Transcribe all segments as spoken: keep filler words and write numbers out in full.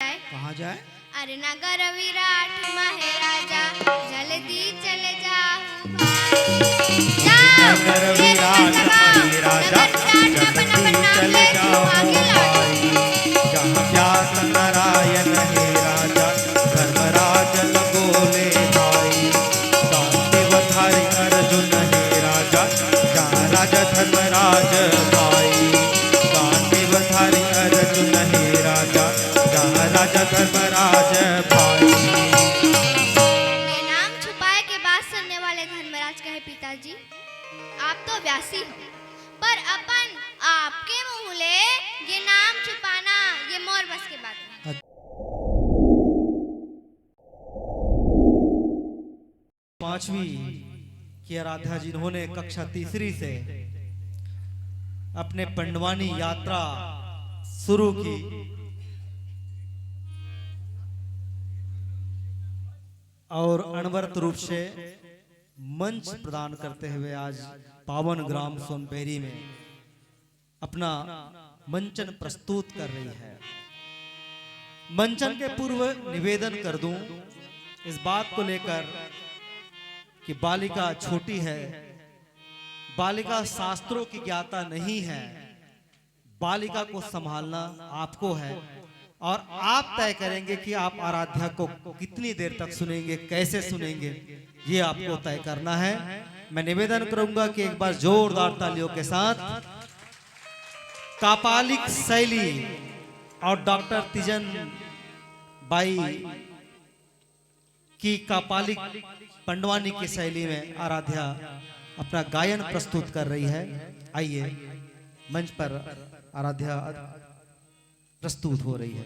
जाए। कहाँ जाए? अरे नगर विराट महे राजा, जल्दी चले जाहू भाई। जाओ, नगर ये विराट नगर लगाओ, महे राजा, नगर विराट में अपन जल्दी अपन नाम चले ले, जाहू आगे लौटो। भाई। जहाँ व्यास नारायण हे राजा, धर्मराज न बोले भाई। गांडीव धारी अर्जुन हे राजा, जहाँ राजा धर्मराज भाई। गांडीव धारी अर्जुन हे राजा, जहाँ राजा धर्मराज भाई। ये नाम छुपाए के बात सुनने वाले धर्मराज कहे, पिताजी, आप तो व्यासी हो, पर अपन आपके मुंह ले ये नाम छुपाना, ये मोर बस के बात नहीं। पांचवी की आराध्या, जिन्होंने कक्षा तीसरी से अपने पंडवानी यात्रा शुरू की और अनवरत रूप से मंच प्रदान करते हुए आज पावन ग्राम सोनबेरी में अपना मंचन प्रस्तुत कर रही है। मंचन के पूर्व निवेदन कर दूं इस बात को लेकर कि बालिका छोटी है, बालिका शास्त्रों की ज्ञाता नहीं है, बालिका को संभालना आपको है और आप तय करेंगे कि आप आराध्या को कितनी देर तक सुनेंगे, कैसे सुनेंगे, ये आपको तय करना है। मैं निवेदन करूंगा कि एक बार जोरदार तालियों के साथ कापालिक शैली और डॉक्टर तीजन बाई की कापालिक पंडवानी की शैली में आराध्या अपना गायन प्रस्तुत कर रही है। आइए, मंच पर आराध्या प्रस्तुत हो रही है।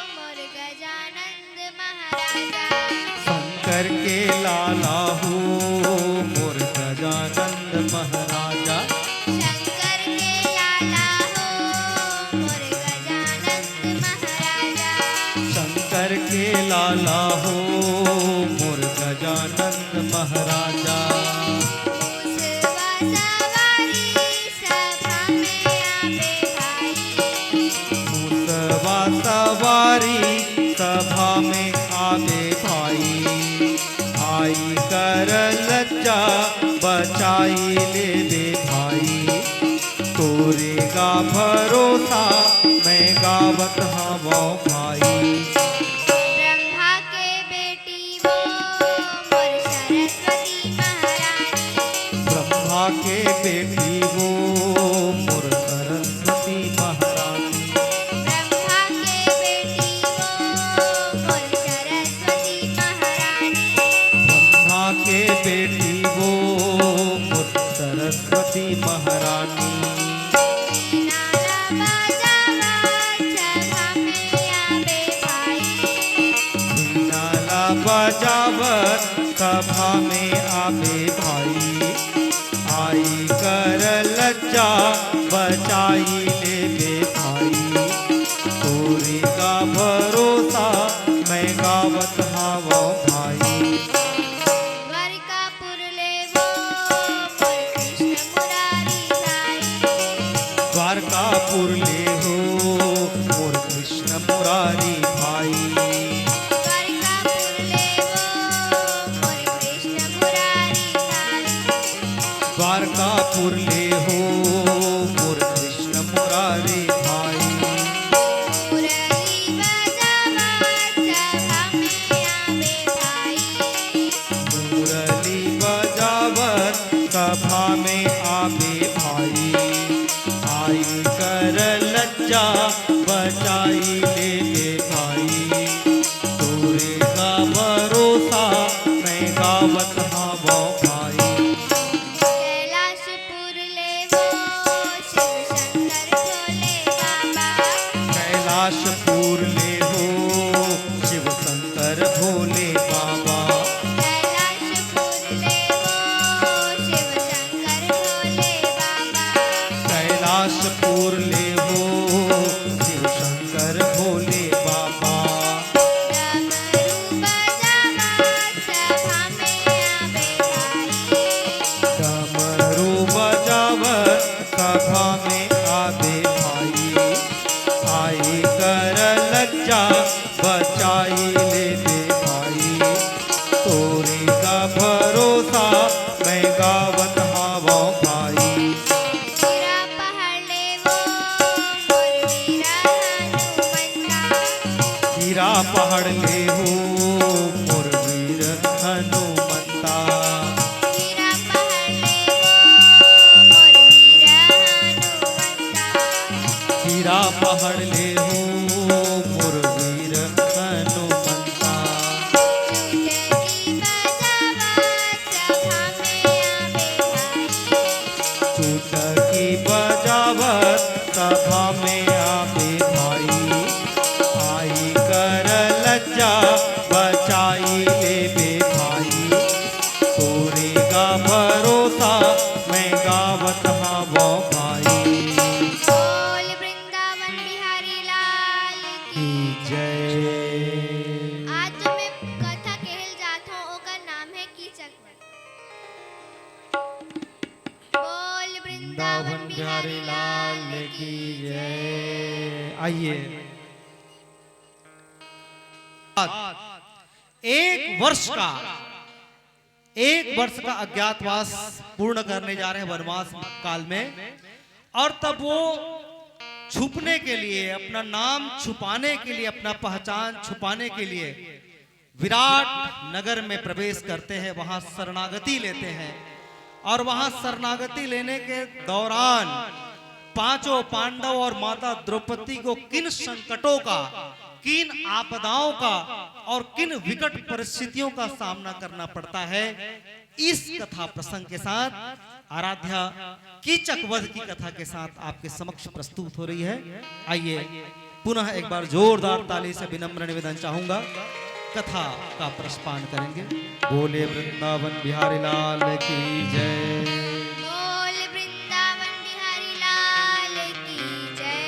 मोर गजानंद महाराजा। शंकर के लाला हो मोर गजानंद महाराजा। शंकर के लाला हो मोर गजानंद महाराजा। शंकर के लाला हो मोर गजानंद महाराजा। मूसवा सवारी सभा में आबे भाई। मूसवा सवारी सभा में आबे भाई। आई कर लज्जा बचाई लेबे भाई। तोरे गा भरोसा मैं गावत हवं भाई। ब्रह्मा के बेटी वो मोर सरस्वती महारानी। ब्रह्मा के बेटी वो मोर सरस्वती महारानी। ब्रह्मा के बेटी वो मोर सरस्वती महारानी। ब्रह्मा के बेटी वो मोर सरस्वती महारानी। वीणा ला बजावत सभा में आबे भाई। वीणा ला बजावत सभा में आबे भाई। आई कर लज्जा बचाई लेबे भाई। तोरे का भरोसा मैं गावत हवं भाई। द्वारकापुर ले वो मोर कृष्ण मुरारी भाई। द्वारकापुर ले हो मोर कृष्ण मुरारी भाई। द्वारकापुर ले वो मोर कृष्ण मुरारी भाई। द्वारकापुर ले हो मोर कृष्ण मुरारी बचाई लेबे भाई, तोरे का भरोसा मैं गावत हावं भाई। हीरा पहाड़ ले वो मोर वीर हनुमंता। हीरा पहाड़ ले हो मोर वीर हनुमंता। हीरा पहाड़ ले वो मोर वीर हनुमंता। हीरा पहाड़ ले हो मोर वीर हनुमंता। चुटकी बजावत सभा में आबे भाई। चुटकी बजावत सभा में आबे भाई। आई कर लज्जा बचाई लेबे भाई। तोरे का भरोसा मैं गावत हावं भाई। बोल वृंदावन बिहारी लाल की जय। आज जो मैं कथा कहल जात हूँ, ओकर नाम है कीचक वध। बोल वृंदावन बिहारी लाल की जय। आइए, एक वर्ष का, एक वर्ष का अज्ञातवास पूर्ण करने जा रहे हैं वनवास काल में। और तब वो छुपने के लिए, अपना नाम छुपाने के लिए, अपना पहचान छुपाने के लिए विराट नगर में प्रवेश करते हैं, वहां शरणागति लेते हैं। और वहां शरणागति लेने के दौरान पांचों पांडव और माता द्रौपदी को किन संकटों का, किन आपदाओं का और किन विकट परिस्थितियों का सामना करना पड़ता है, इस कथा प्रसंग के साथ आराध्या कीचक वध की कथा के साथ आपके समक्ष प्रस्तुत हो रही है। आइए, पुनः एक बार जोरदार ताली से विनम्र निवेदन चाहूंगा, कथा का प्रस्पान करेंगे। बोले वृंदावन बिहारी लाल की जय। बोल वृंदावन बिहारी लाल की जय।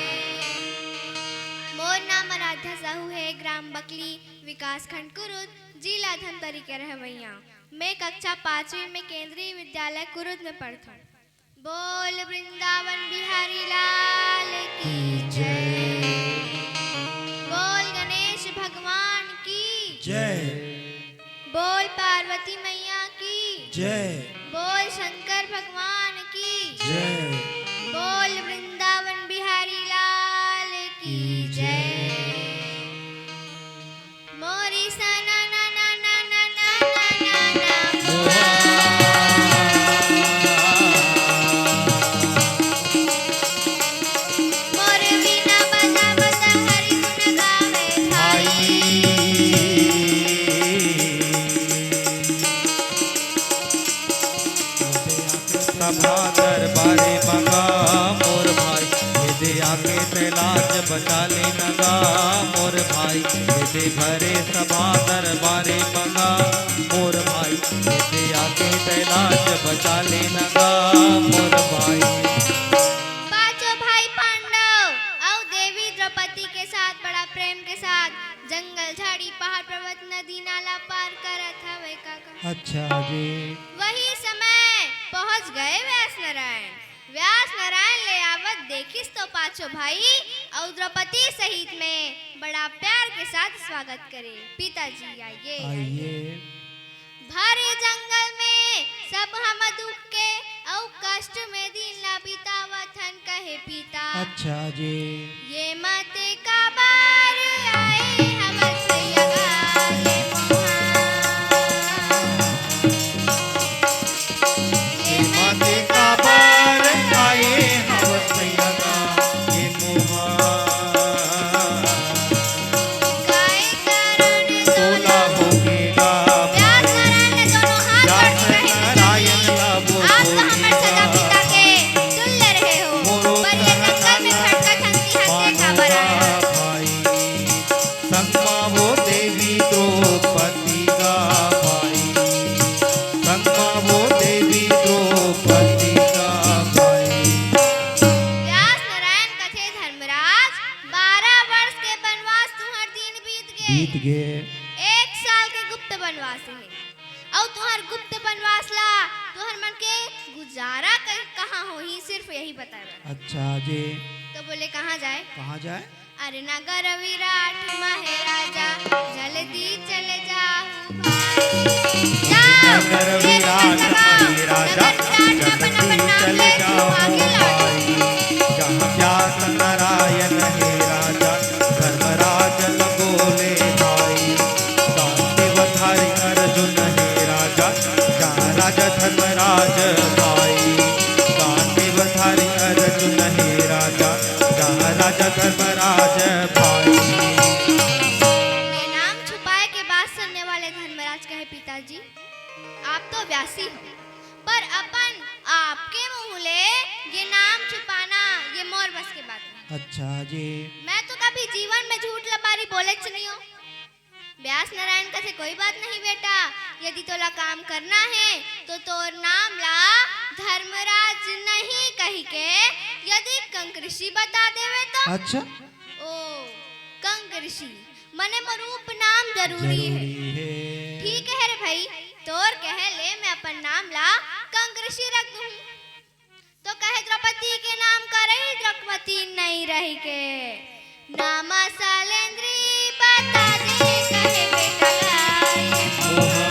मोर नाम आराध्या साहू है, ग्राम बकली, विकासखंड कुरुद, जिला धमतरी के रहवैया। मैं कक्षा पांचवी में केंद्रीय विद्यालय कुरुद में पढ़थों। बोल वृंदावन बिहारी लाल की जय। बोल गणेश भगवान की जय। बोल पार्वती मैया की जय। बोल शंकर भगवान की जय। बोल वृंदावन बिहारी लाल की जय। मोरी सना ना ना ना ना ना ना ना ना मोर वीणा बजा बजा हरि गुण गावे भाई। सभा दरबारे मंगा मोर भाई, एदे आके तैं लाज बचा लेना गा मोर भाई। एदे भरे सभा दरबारे मंगा मोर भाई, एदे आके तैं लाज बचा लेना गा मोर भाई। पांचों भाई पांडव अउ देवी द्रौपदी के साथ बड़ा प्रेम के साथ जंगल, झाड़ी, पहाड़, पर्वत, नदी, नाला पार करत हवे काका। अच्छा जी। वही समय पहुंच गए व्यास नारायण। व्यास नारायण ले आवत देखिस तो पांचों भाई अउ द्रौपदी सहित में बड़ा प्यार के साथ स्वागत करे। पिताजी आइए, आइए। भरे जंगल में सब हम दुख के अउ कष्ट में दिन ला बितावत हन, कहे पिता। अच्छा जी। ये मत काबर आए हवस लगा ये मोहा। ये मत काबर आए हवस लगा ये मोहा। काय कारण तोला होगे गा व्यास नारायण ने दोनों हाथ जोड़ के कहे, नारायण ला वो आप तो हमर सदा पिता के तुल्य रहे हो, पर ये जंगल में भटकत हन तिहां के काबर आए? भाई, संगमा वो देवी द्रौपदी का भाई, संगमा वो देवी द्रौपदी का भाई। व्यास नारायण कथे, धर्मराज, बारह वर्ष के बनवास तुहर दिन बीत गे। बीत गे। एक साल के गुप्त बनवास हे। अउ तुहर गुप्त बनवास ला तुहर मन के गुजारा क-, कहाँ होही, सिर्फ यही बताए बर। अच्छा जी। तो बोले, कहाँ जाए? कहाँ जाए? अरे नगर विराट म हे राजा, जल्दी चले जाहू भाई। जाओ, नगर ये विराट म हे राजा, नगर विराट म अपन अपन नाम ले, आगे लौट। जहाँ व्यास नारायण हे राजा, धर्मराज न बोले भाई। गांडीव धारी अर्जुन हे राजा, जहाँ राजा धर्मराज भाई। गांडीव धारी अर्जुन हे राजा, जहाँ राजा धर्मराज भाई। ये नाम छुपाए के बात सुनने वाले धर्मराज कहे, पिताजी, आप तो व्यासी हो, पर अपन आपके मुंह ले ये नाम छुपाना, ये मोर बस के बात नहीं। अच्छा जी। मैं तो कभी जीवन में झूठ लबारी बोलेच नहीं हूँ। व्यास नारायण कथे, कोई बात नहीं बेटा, यदि तोला काम करना हे तो तोर नाम ला धर्मराज नहीं कही के यदि कंक ऋषि बता देवे तो। अच्छा। ओ, कंक ऋषि, मने मोर उपनाम जरूरी हे। जरूरी हे। ठीक हे रे भाई, तोर कहे ले मैं अपन नाम ला कंक ऋषि रख दूँ। तो कहे, द्रौपदी के नाम का रही, द्रौपदी नहीं रही के। नाम सैलेंद्री बता दे, कहे बेटा ला ये मोहा।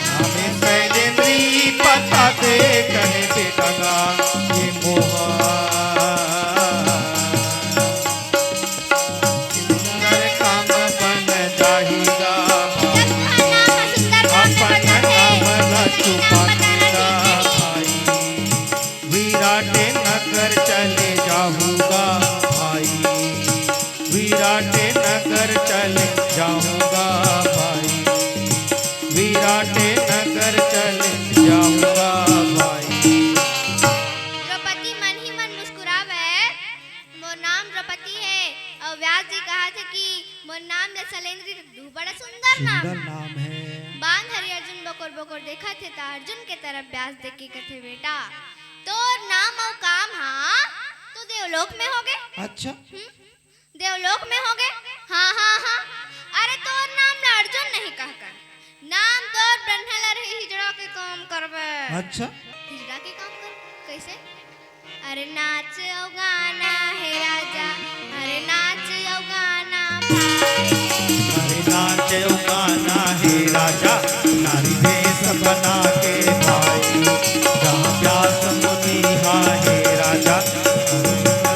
नाम सैलेंद्री बता दे, कहे बेटा ला ये मोहा। सुंदर काम बन जाही गा भाई। जब तोहर नाम ह सुंदर काम में अपन बदलथे, नाम ला तो छुपा नाम बदलना देगा ठीक नहीं। भाई। विराटे नगर चले जाहू गा भाई। विराटे नगर चले जाहू गा भाई। विराटे नगर चले जाहू गा भाई। द्रौपदी मन ही मन मुस्कुरावे। मोर नाम द्रौपदी हे, अउ व्यास जी कहा थे कि मोर नाम ले सैलेंद्री रख दू, बड़ा सुंदर नाम सुंदर हे। नाम हे। बांध हरि अर्जुन बोकर बोकर देखा थे, त अर्जुन के तरफ व्यास देख के कथे, बेटा, तोर नाम अउ काम हा तो देवलोक में होगे। अच्छा। हम्म? देवलोक में होगे? हाँ, हाँ, हाँ। अरे तोर नाम ला अर्जुन नहीं कह कर, नाम तोर ब्रह्मला रही हिजड़ा के काम करबे। अच्छा। हिजड़ा के काम कर? कैसे? अरे नाच अउ गाना हे राजा, अरे नाच अउ गाना भाई। अरे नाच अउ गाना हे राजा, नारी भेष बना के भाई। जहाँ व्यास मुनि हा हे राजा,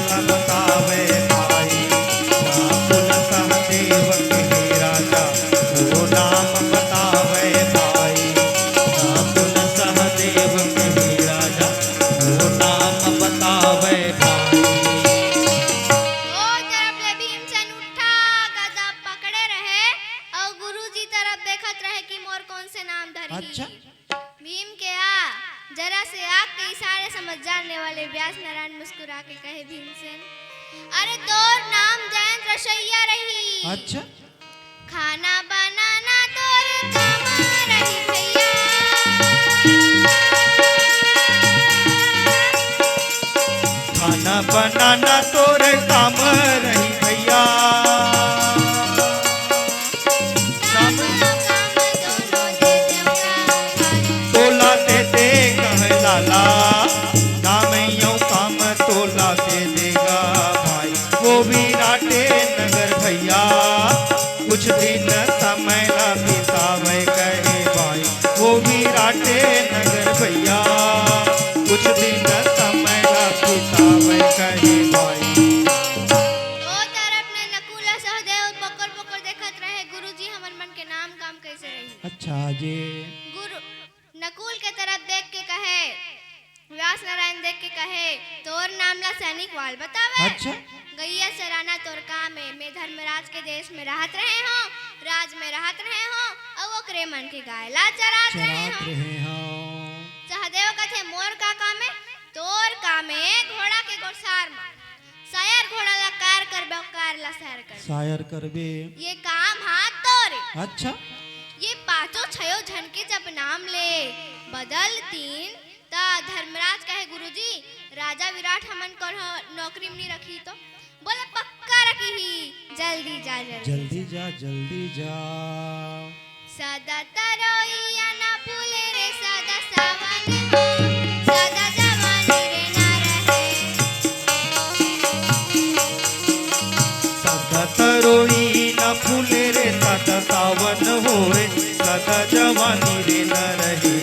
नाम बतावे भाई। नकुल सहदेव के हे राजा, वो नाम बतावे भाई। नकुल सहदेव के हे राजा, वो नाम बतावे भाई। ओ तरफ ले भीमसेन उठा, गदा पकड़े रहे अउ गुरुजी तरफ देखत रहे कि मोर कौन से नाम धरी। अच्छा। भीम के आ, जरा से आँख के इशारे समझ जाने वाले व्यास नारायण मुस्कुरा के कहे, भीमसेन, अरे तोर नाम जयंत रसैया रही। अच्छा। खाना बनाना तोर काम रही भैया। खाना बनाना तोर काम रही भैया। काम काम दोनों दे देवगा भाई। तोला दे दे कह लाला, नाम यो काम तोला दे देगा भाई। वो विराटे नगर भैया, कुछ दिन समय ला बितावे कहे भाई। वो विराटे नगर भैया, कुछ दिन समय ला बितावे कहे भाई। ओ तरफ ने नकुल सहदेव बकर बकर देखत रहे, गुरुजी हमर मन के नाम काम कैसे रही। अच्छा जी। गुरु नकुल के तरफ देख के कहे, व्यास नारायण देख के कहे, तोर नाम ला सैनिक वाल बतावे। अच्छा। गैया चराना तोर काम हे, मैं धर्मराज के देश में रहत रहे हों, राज में रहत रहे हों, अउ ओकरे मन के गाय ला चरात रहे चरात हों। रहे हों। सहदेव कथे, मोर का काम हे? तोर काम हे घोड़ा के गोसार म। सायर घोड़ा ला कार करबे, अउ कार ला सायर करबे। सायर करबे। ये काम हा तोरे। अच्छा। ये पांचों छयो झन के जब नाम ले बदलतीन, त धर्मराज कहे, गुरुजी, राजा विराट हमन कोनो नौकरी में नहीं रखी तो? बोले, पक्का रखी ही, जल्दी जा, जल्दी जल्दी जा। जा, जल्दी जा। सदा तरोइया ना फूले रे, सदा सावन हो, सदा जवानी रे ना रहे। जवानी रे न रहे।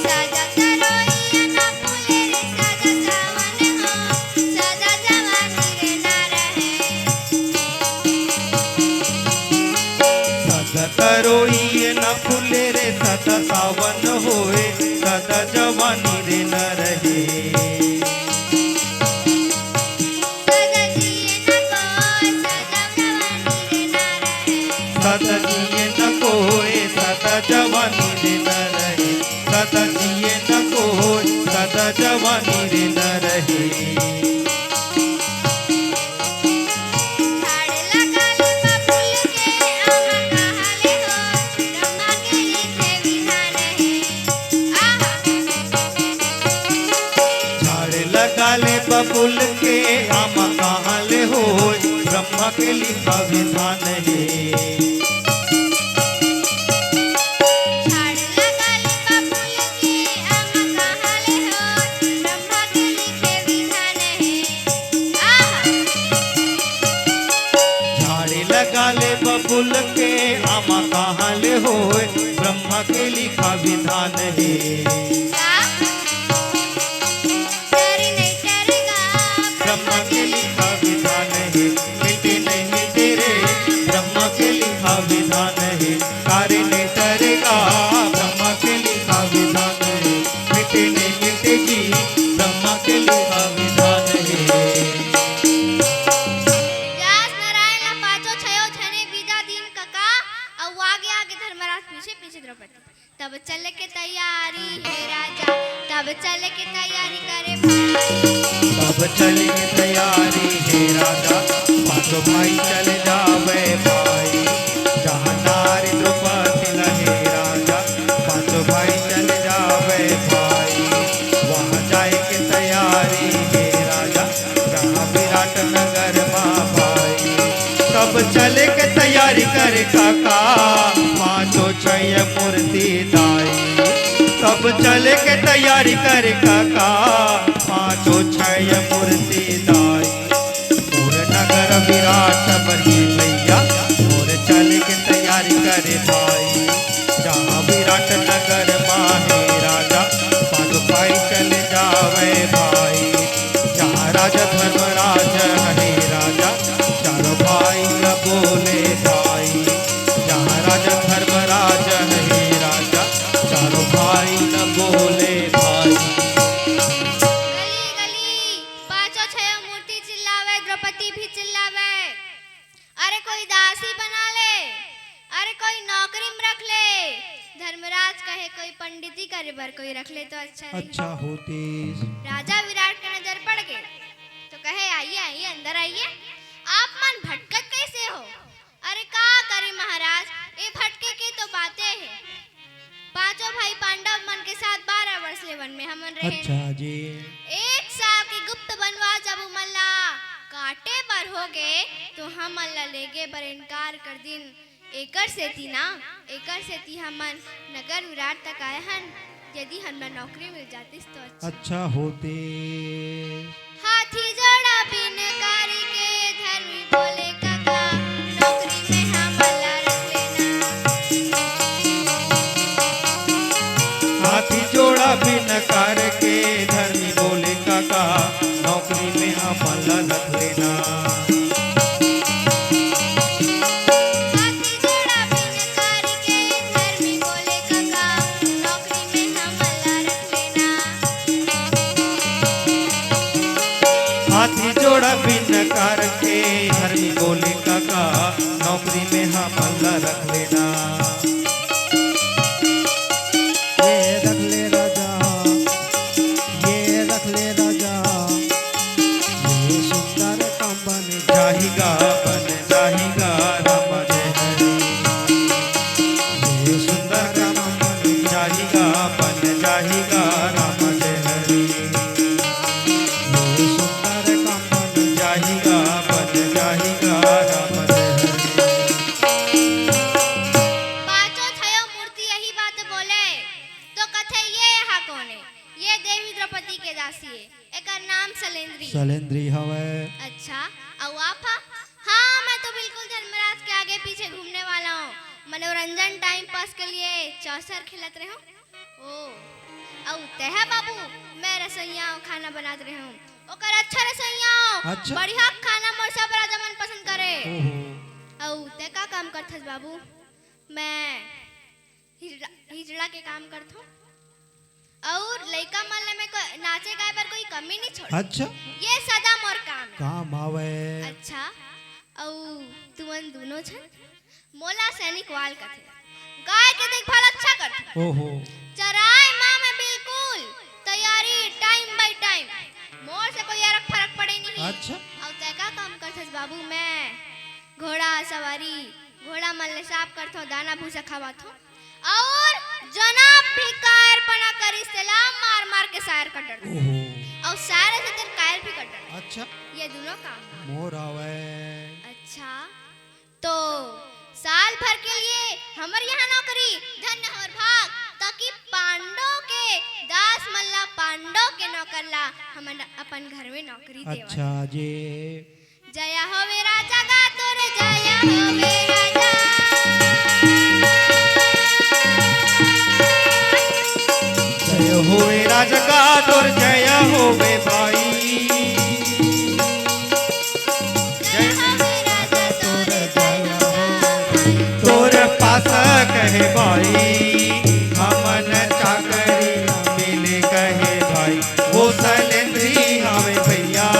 सदा तरोइया न फूले रे, सदा सावन हो, सदा जवानी रे न रहे। सदा तरोइया न फूले रे, सदा सावन होए, सदा जवानी रे न रहे। सदा जिए न कोय, सदा जवानी रे न रहे। सदा जिए न कोय, सदा जवानी रे न रहे। सदा जिए न कोय, सदा जवानी रे न रहे। झाड़ लगा ले बबूल के, आमा कहाँ ले हो, ब्रह्मा के लिखे विधान हे। आहा। झाड़ लगा ले बबूल के, आमा कहाँ ले होय, ब्रह्मा के लिखा विधान हे। झाड़ लगा ले बबूल के, आमा कहाँ ले होय, ब्रह्मा के लिखे विधान हे। आहा। झाड़ लगा ले बबूल के, आमा कहाँ ले होय, ब्रह्मा के लिखा विधान हे। का? डर नहीं डरेगा, ब्रह्मा के लिखा विधान हे। मिटे नहीं मिटे रे, ब्रह्मा के लिखा विधान हे। कारे नहीं डरेगा, ब्रह्मा के लिखा विधान हे। मिटे नहीं मिटे जी, ब्रह्मा के लिखा विधान हे। व्यास नारायण ला पाँचों छयो छने बीजा दिन कका, अउ आगे आगे धर्मराज पीछे पीछे द्रौपदी। तब चल के तैयारी हे राजा, तब चल के तैयारी करे भाई। तब चल के तैयारी हे राजा, पाँचों भाई चल जावे भाई। जहाँ नारी द्रौपदी लहे राजा, पाँचों भाई चल जावे भाई। वहाँ जाए के तैयारी हे राजा, जहाँ विराट नगर मा भाई। तब चले के तैयारी करे काका, पाँचों छय मूर्ति दाई। तब चले के तैयारी करे काका, पाँचों छय मूर्ति दाई। मोर नगर विराट बरगी भैया, मोर चले के तैयारी करे भाई। जहाँ विराट नगर मा हे राजा, पाँचों भाई चल जावे भाई। जहाँ राजा धर्मराज हे राजा, चारों भाई न बोले भाई। जहाँ राजा धर्मराज हे राजा, चारों भाई न बोले भाई। गली गली पाँचों छयो मूर्ति चिल्लावे, द्रौपदी भी चिल्लावे। अरे कोई दासी बना ले, अरे कोई नौकरी में रख ले। धर्मराज कहे कोई पंडिती करे बर कोई रख ले तो अच्छा रही। अच्छा होतिस। राजा विराट के नजर पड़ गे तो कहे, "आइए, आइए, अंदर आइए। आप मन भटकत कैसे हो?" अरे का करी महाराज, ए भटके के तो बातें हे। पांचों भाई पांडव मन के साथ बारह वर्ष ले वन में हमन रहे। अच्छा जी। एक साल के गुप्त वनवास जब उमन ला काटे बर हो गे, तो हमन ला लेगे बर इनकार कर दिन। एकर सेती ना, एकर सेती हमन नगर विराट तक आए हन। यदि हमला नौकरी मिल जातिस तो अच्छा। अच्छा होते। हाथी जोड़ा बिन कारी के धर्मी बोले काका, नौकरी में हमला रख लेना। हाथी जोड़ा बिन कार के धर्मी बोले काका, नौकरी में हमला रख लेना। हाथी जोड़ा बिन कार के धर्मी बोले काका, नौकरी में हमला रख लेना। हाथी जोड़ा बिन कार के धर्मी बोले काका, नौकरी में हमला रख लेना। ये रख ले राजा, ये रख ले राजा, ये सुंदर काम बन जाहिगा, बन जाहिगा राम जय हरी। ये सुंदर काम बन जाहिगा, बन जाहिगा राम जय हरी। ये सुंदर काम बन जाहिगा, बन जाहिगा राम जय हरी। पांचों छयो मूर्ति यही बात बोले, तो कथे, "ये हा कोन ए? ये देवी द्रौपदी के दासी ए, एकर नाम सलेंद्री।" सलेंद्री हवय। अच्छा, अउ आप हा? हाँ, मैं तो बिल्कुल धर्मराज के आगे पीछे घूमने वाला मनोरंजन, टाइम पास के लिए चौसर खेलत रहेंव। ओ, अउ तेहा बाबू, मैं रसोइया खाना बनात रहेंव। ओकर अच्छा रसोइया, अच्छा। बढ़िया खाना मोर सब राजा मन पसंद करे। ओहो। अउ ते का काम करथस बाबू? मैं हिजड़ा, हिजड़ा के काम करथंव। अउ लइका मन ले मैं को-, नाचे गाए बर कोई कमी नहीं छोड़। अच्छा। ये सदा मोर काम है। काम आवे। अच्छा, अउ तुमन दूनों झन मोला सैनिक वाल कथे। गाय के देखभाल अच्छा करथे। ओहो। चराए माँ मैं बिल्कुल तैयारी time by time। मोर से कोई अरक फरक पड़े नहीं। अच्छा। अउ तै का काम करथस बाबू? मैं घोड़ा सवारी, घोड़ा मन ले साफ करथंव, दाना भूसा खवाथंव। अउ जना भी कायरपना करिस तेला मार मार के सायर कर डरथंव। ओहो। अउ सायर से तेला कायर भी कर डरथंव। अच्छा। ये दूनों काम। मोर आवे। अच्छा, तो साल भर के लिए हमर यहाँ नौकरी, धन्य हमर भाग, ताकि पांडव के दास मन ला, पांडव के नौकर ला हमन अपन घर में नौकरी देवत। अच्छा जी। जय होवे राजा का तोर, जय होवे राजा। जय होवे राजा का तोर, जय होवे भाई। जय होवे राजा तोर, जय होवे। तोर पास कहे भाई, हमन चाकरी मिले कहे भाई, वो सैलेंद्री हवे भैया।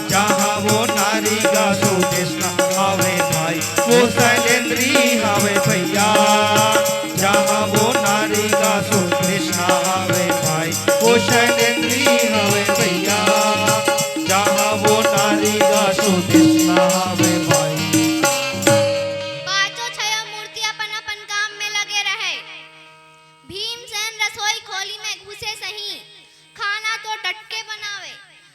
जहाँ वो नारी का सुदेष्णा हवे भाई, वो सैलेंद्री हवे भैया। जहाँ वो नारी का सुदेष्णा हवे भाई, वो सैलेंद्री हवे भैया। जहाँ वो नारी का सुदेष्णा हवे भाई। पांचों छयो मूर्ति अपन अपन काम में लगे रहे। भीमसेन रसोई खोली में घुसे सही, खाना तो डट के बनावे,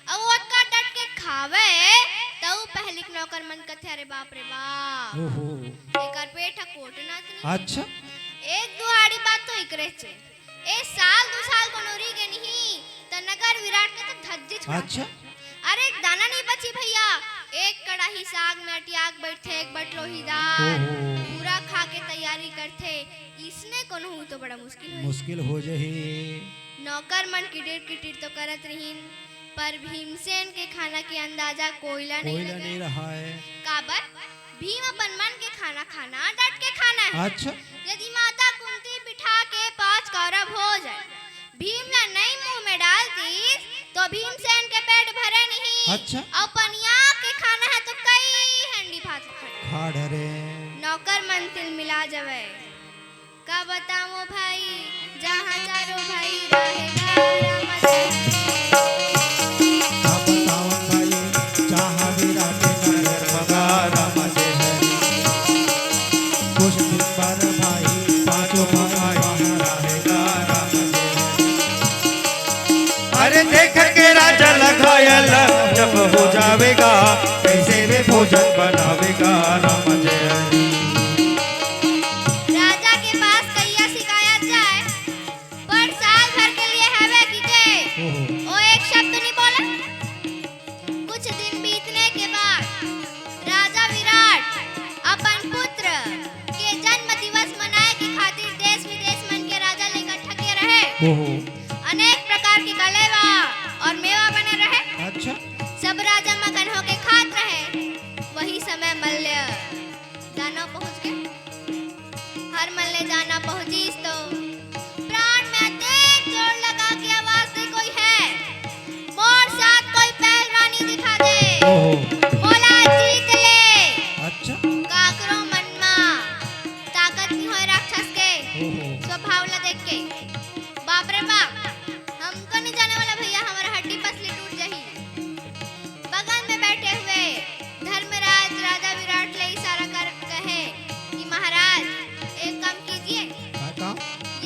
अउ ओतका डट के खावे, तउ पहिली के नौकर मन कथे, "अरे बाप रे बाप, ओहो। एकर पेट ह कोटनाच नहीं।" अच्छा। एक दुहाड़ी बात तो इकरे चे, ए साल दू साल कोनो रहि गे नहीं, त नगर विराट के तो धज्जी छुड़ा। अच्छा। अरे, एक दाना नहीं बची भैया, एक कड़ाही साग में अटियाक बैठथे, एक बटलोही दार, ओहो। पूरा खा के तैयारी करथे, इसने कोनो हो तो बड़ा मुश्किल होही। मुश्किल हो जही। नौकर मन किटिर किटिर तो करत रहिन, पर भीमसेन के खाना के अंदाजा कोई ला नहीं कोई ला लगे। नहीं रहा है। काबर? भीम अपन मन के खाना खाना, डट के खाना है। अच्छा। यदि माता कुंती बिठा के पांच कौरव भोजन भीम ला नहीं मुंह में डाल दीस, तो भीमसेन के पेट भरे नहीं। अच्छा। अउ पनिया के खाना है तो कई हंडी भात खा। खा डरे। नौकर मन तिल मिला जवे। का बतावं भाई, जहाँ चारों भाई रहेगा राम जी। का बतावं भाई, जहाँ विराट नगर मगा राम जी हरी। कुछ दिन बाद भाई, पांचों भाई रहेगा राम जी हरी। अरे देख के राजा ला घायल जब हो जावेगा, कैसे वे भोजन बनावेगा राम जी हरी। राजा के पास कइया शिकायत जाए, पर साल भर के लिए हवे किके, ओहो। ओ एक शब्द नहीं बोला। कुछ दिन बीतने के बाद राजा विराट अपन पुत्र के जन्म दिवस मनाए के खातिर देश विदेश मन के राजा ले इकट्ठा किए रहे। ओहो। अनेक प्रकार के कलेवा और मेवा बने रहे। अच्छा। सब राजा मगन होके खात रहे। वही समय मल्ल दानव पहुंच गे। हर मल्ल दानव पहुंचिस तो प्राण में अतेक जोर लगा के आवाज दे, "कोई है? मोर साथ कोई पहलवानी दिखा दे।" ओहो। मोला जीत ले। अच्छा। काकरो मन मा ताकत नहीं होय राक्षस के। ओहो। स्वभाव ला देख के, बाप रे बाप, हमको नहीं जाने वाला भैया, हमारा हड्डी पसली टूट जाही। बगल में बैठे हुए धर्मराज राजा विराट ले इशारा कर कहे कि महाराज, एक काम कीजिए, का काम?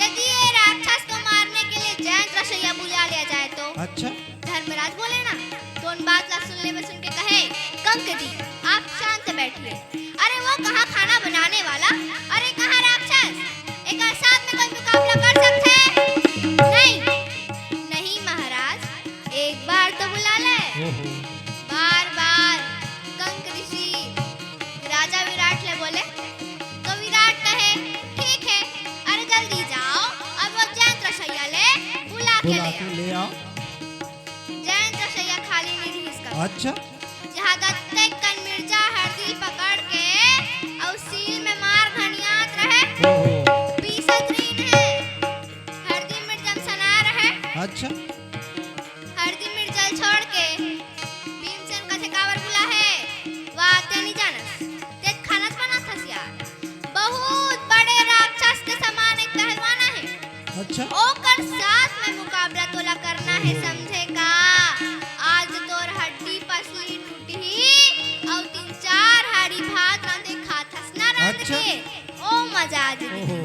यदि ये राक्षस को मारने के लिए जयंत रसोइया बुला लिया जाए तो? अच्छा। धर्मराज बोले ना, तो उन बात ला सुन ले, सुन के कहे, "कंक जी, आप शांत बैठिए। अरे वो कहाँ खाना बनाने वाला, अरे कहाँ राक्षस? एकर साथ में कोई मुकाबला कर सकथे? नहीं, नहीं महाराज, एक बार तो बुला ले।" ओहो। बार बार कंक ऋषि राजा विराट ले बोले, तो विराट कहे, अच्छा। जहाँ दत्ते कन मिर्चा हरदी पकड़ के अउ सील में मार घनियात रहे। ओहो। पीसत रहिन हे। हरदी मिर्चा में सना रहे। अच्छा। हरदी मिर्चा ल छोड़ के भीमसेन कथे, "काबर बुला हे? वाह, ते नहीं जानस। ते खाना बनाथस यार। बहुत बड़े राक्षस के समान एक पहलवान हे।" अच्छा। ओकर साथ में मुकाबला तोला करना हे, समझे का? आज तोर हड्डी पसली टूटही अउ तीन चार हाड़ी भात रांधे खाथस ना रांध अच्छा। के, ओ मजा आ जही। ओहो।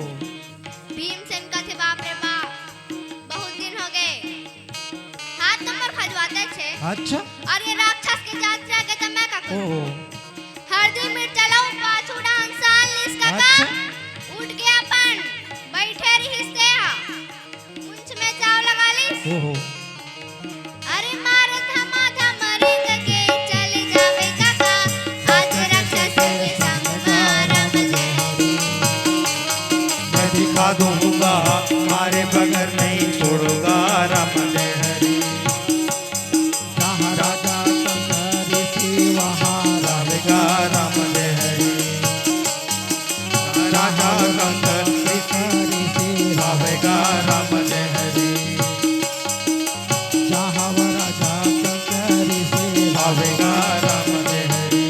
भीमसेन कथे, "बाप रे बाप, बहुत दिन हो गए, हाथ तो मोर खजवाते छे।" अच्छा। अउ ये राक्षस के जात रह गए तो मैं का करूं? ओहो। हरदी मिर्चा ल पाछू डाहन सान लिस कका। अच्छा। उठ के अपन बैठे रहिस ते हा। पूंछ में चाव लगा लिस। ओहो। अरे मारे धमा धम रिंग के चले जावे कका, आज राक्षस के संग मा रम जहरी। मैं दिखा दूंगा, मारे बगैर नहीं छोड़ूंगा राम जहरी। जहाँ राजा शंकर ऋषि वहाँ रावेगा राम जहरी। राजा शंकर ऋषि रावेगा राम जहरी। जहाँ वो राजा शंकर ऋषि रावेगा राम जहरी।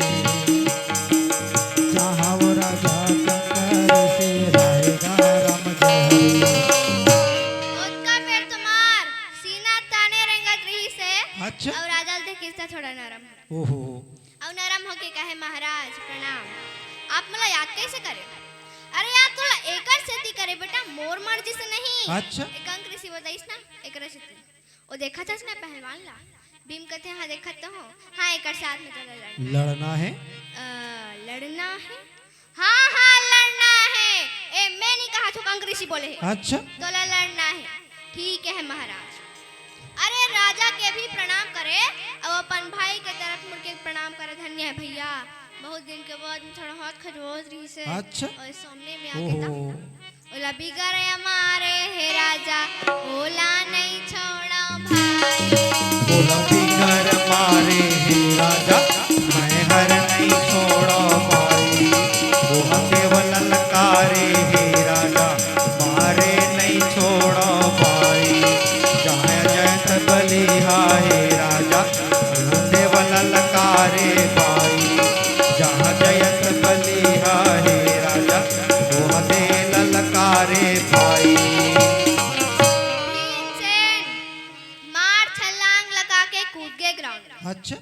जहाँ वो राजा शंकर ऋषि रावेगा राम जहरी। ओतका बेर तो मार सीना ताने रेंगत रहिस हे। अच्छा। अउ राजा ल देखिस त थोड़ा नरम हो। ओहो। अउ नरम होके कहे, "महाराज, प्रणाम। आप मोला याद कैसे करे?" "अरे याद तोला एकर सेती करे बेटा, मोर मर्जी से नहीं।" अच्छा। एक अंक ऋषि बताइस ना, एकरे सेती। ओ देखत हस ना पहलवान ला? भीम कथे, "हाँ, देखत तो हूँ।" "हाँ, एकर साथ में तोला लड़ना।" लड़ना हे? अ, लड़ना हे? हाँ, हाँ, लड़ना हे। ए, मैं नहीं कहा थो, कंक ऋषि बोले हे। अच्छा। तोला लड़ना हे। ठीक हे महाराज। अरे राजा के भी प्रणाम करे, अउ अपन भाई के तरफ मुड़ के प्रणाम करे। धन्य हे भैया, बहुत दिन के बाद में थोड़ा हाथ खजवात रहिस हे। अच्छा। अउ सामने में आके ओहो। तब ओला बिगर मारे हे राजा, ओला नहीं छोड़ो भाई। ओला बिगर मारे हे राजा, मैं हर नहीं छोड़ो भाई। ओहा देव ललकारे हे राजा, मारे नहीं छोड़ो भाई। जहाँ जयंत बलिहा हे राजा, देव ललकारे भाई। जहाँ जयंत बलिहा हे राजा, ओहा दे ललकारे भाई। भीमसेन मार छलांग लगा के कूद गे ग्राउंड। अच्छा।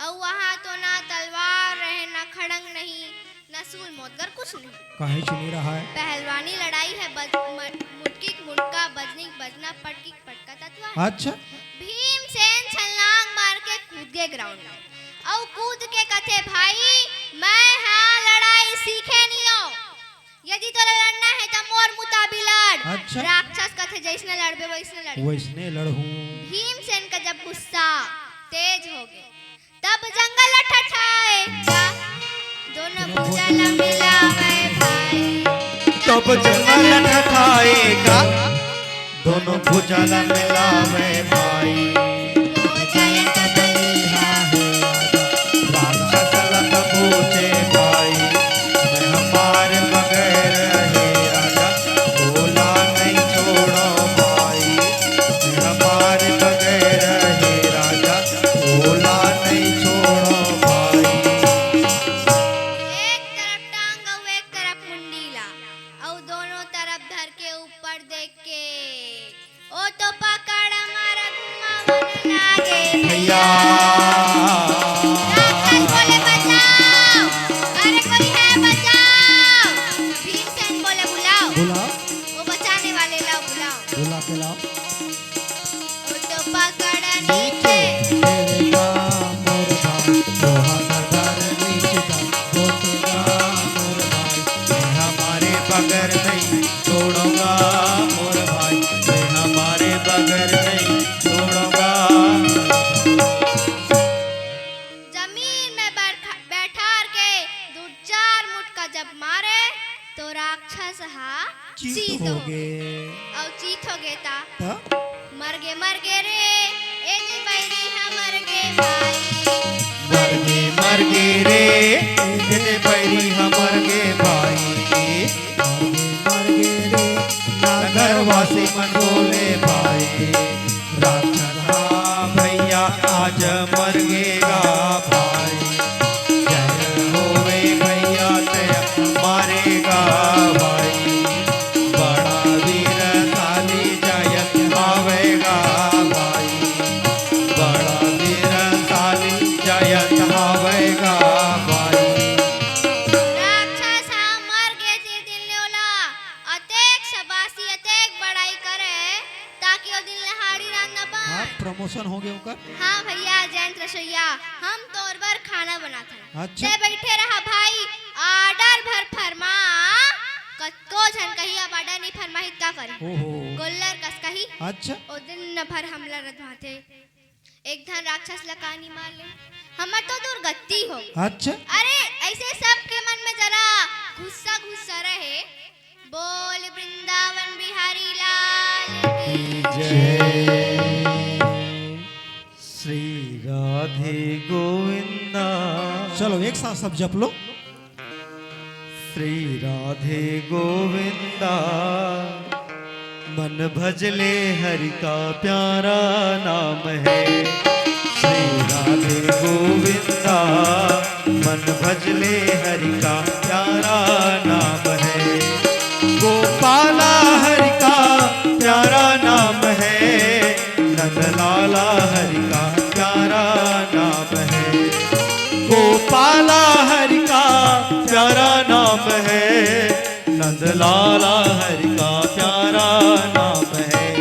अउ वहाँ तो ना तलवार रहे, ना खड़ंग नहीं, ना सूल मोटगर कुछ नहीं। काहेच नहीं रहा हे। पहलवानी लड़ाई हे, बज-, म-, मुटकी के मुटका, बजनी के बजना, पटकी के पटका तत्व हे। अच्छा। भीमसेन छलांग मार के कूद गे ग्राउंड में। अउ कूद के कथे, "भाई, मैं हा लड़ाई सीखे नहीं हो। यदि तोला लड़ना हे त मोर मुताबिक लड़।" अच्छा। राक्षस कथे, "जैसने लड़बे वैसने लड़बे।" वैसने लड़हूं। भीमसेन का जब गुस्सा तेज हो गे, तब जंगल ठठाएगा, दोनों भुजा ला मिलावे भाई। तब जंगल ठठाएगा, दोनों भुजा ला मिलावे भाई। वो जयंत बलिहा हे राजा, राक्षस ला पूछे भाई। मैं हमारे बगैर हे राजा, ओला नहीं छोड़ो भाई। मैं हमारे बगैर हे राजा, ओला नहीं छोड़ो भाई। एक तरफ टांग अउ एक तरफ मुंडी ला, अउ दोनों तरफ धर के ऊपर देख के, ओ तो पकड़ मार घुमावन लागे भैया। राक्षस बोले, "बचाओ, अरे कोई है बचाओ।" भीमसेन बोले, "बुलाओ।" बुलाओ। वो बचाने वाले लाओ, बुलाओ। बुला के लाओ। ओ तो पकड़ नीचे। तेरे का मोर भाई, तो हाथ धर नीचे का, वो तेरा मोर भाई, मैं हमारे बगैर नहीं छोड़ूंगा मोर भाई, मैं हमारे बगैर नहीं छोड़ूंगा। जमीन में बैठा, बैठार के दू चार मुटका जब मारे, तो राक्षस हा चीत चीत हो हो गे। गे। अउ चीत हो गे ता? ता? मर गे, मर गे रे, ए दे बैरी हा मर गे, मरगे मरगे रे, तेरे बैरी हा मरगे भाई। मरगे मरगे रे, नगरवासी मन बोले भाई। राक्षस हा भैया आज मरगे गा भाई। जय होवे भैया तय मारेगा भाई। बड़ा वीर शाली जयंत हावेगा भाई। बड़ा वीर शाली जयंत हावेगा भाई। राक्षस हा मर गे ते दिन ले ओला अतेक शाबाशी, अतेक बड़ाई करे, ताकि ओ दिन ले हाड़ी रांध न पाए। हाँ, promotion हो गया ओकर। हाँ भैया जयंत रसोइया, हम तोर बर खाना बनात हन। अच्छा। ते बैठे रहा भाई, order भर फरमा। कतको झन कही अब order नहीं फरमाही त का करी? ओहो। गोल्लर कस कही। अच्छा। ओ दिन न भर हमला रधवाथे। एक धन राक्षस ल कानी मार ले, हमर तो दुर्गति हो। अच्छा। अरे ऐसे सबके मन में जरा गुस्सा गुस्सा रहे। बोल वृंदावन बिहारी लाल की जय। श्री राधे गोविंदा। चलो एक साथ सब जप लो। श्री राधे गोविंदा, मन भजले हरि का प्यारा नाम है। श्री राधे गोविंदा, मन भजले हरि का प्यारा नाम है। गोपाला हरि का प्यारा नाम है, नंदलाला हरि का प्यारा नाम है। गोपाला हरि का प्यारा नाम है, नंदलाला हरि का प्यारा नाम है।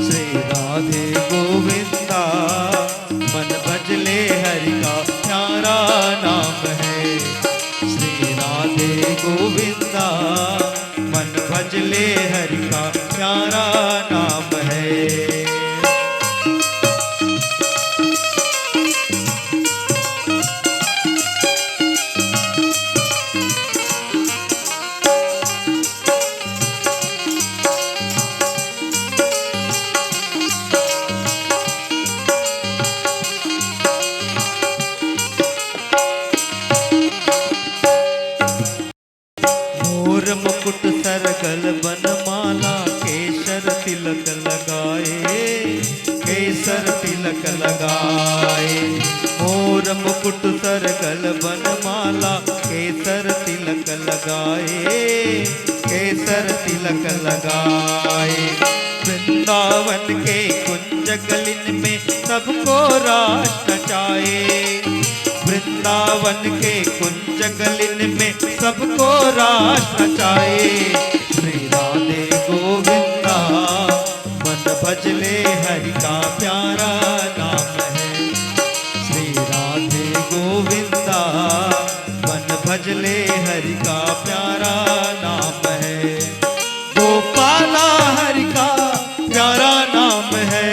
श्री राधे गोविंदा, मन भजले हरि का प्यारा नाम है। श्री राधे गोविंदा, मन भजले हरि का प्यारा नाम है। मोर मुकुट सरगल बनमाला, केसर तिलक लगाए, केसर तिलक लगाए। मोर मुकुट सरगल बनमाला, केसर तिलक लगाए, केसर तिलक लगाए। वृंदावन के कुंज गलिन में सबको रास नचाए। वृंदावन के कुंज गलिन में सबको रास नचाए। श्री राधे गोविंदा, मन भजले हरि का प्यारा नाम है। श्री राधे गोविंदा, मन भजले हरि का प्यारा नाम है। गोपाला हरि का प्यारा नाम है,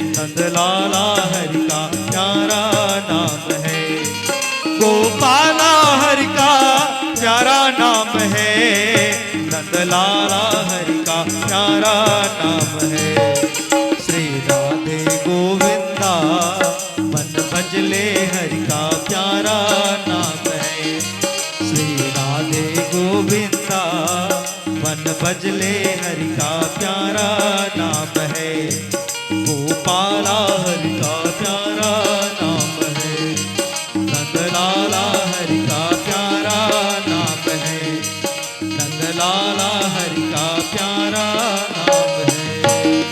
नंदलाला हरि का प्यारा नाम है। गोपाला हरि का प्यारा नाम है, नंदलाला हरि का प्यारा नाम है। श्री राधे गोविंदा, मन भजले हरि का प्यारा नाम है। श्री राधे गोविंदा, मन भजले हरि का प्यारा नाम है। गोपाला हरि का प्यारा नाम है, नंदलाला हरि का प्यारा नाम है, नंदलाला हरि का प्यारा नाम है।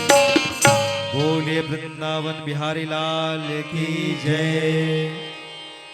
बोलिए वृंदावन बिहारी लाल की जय।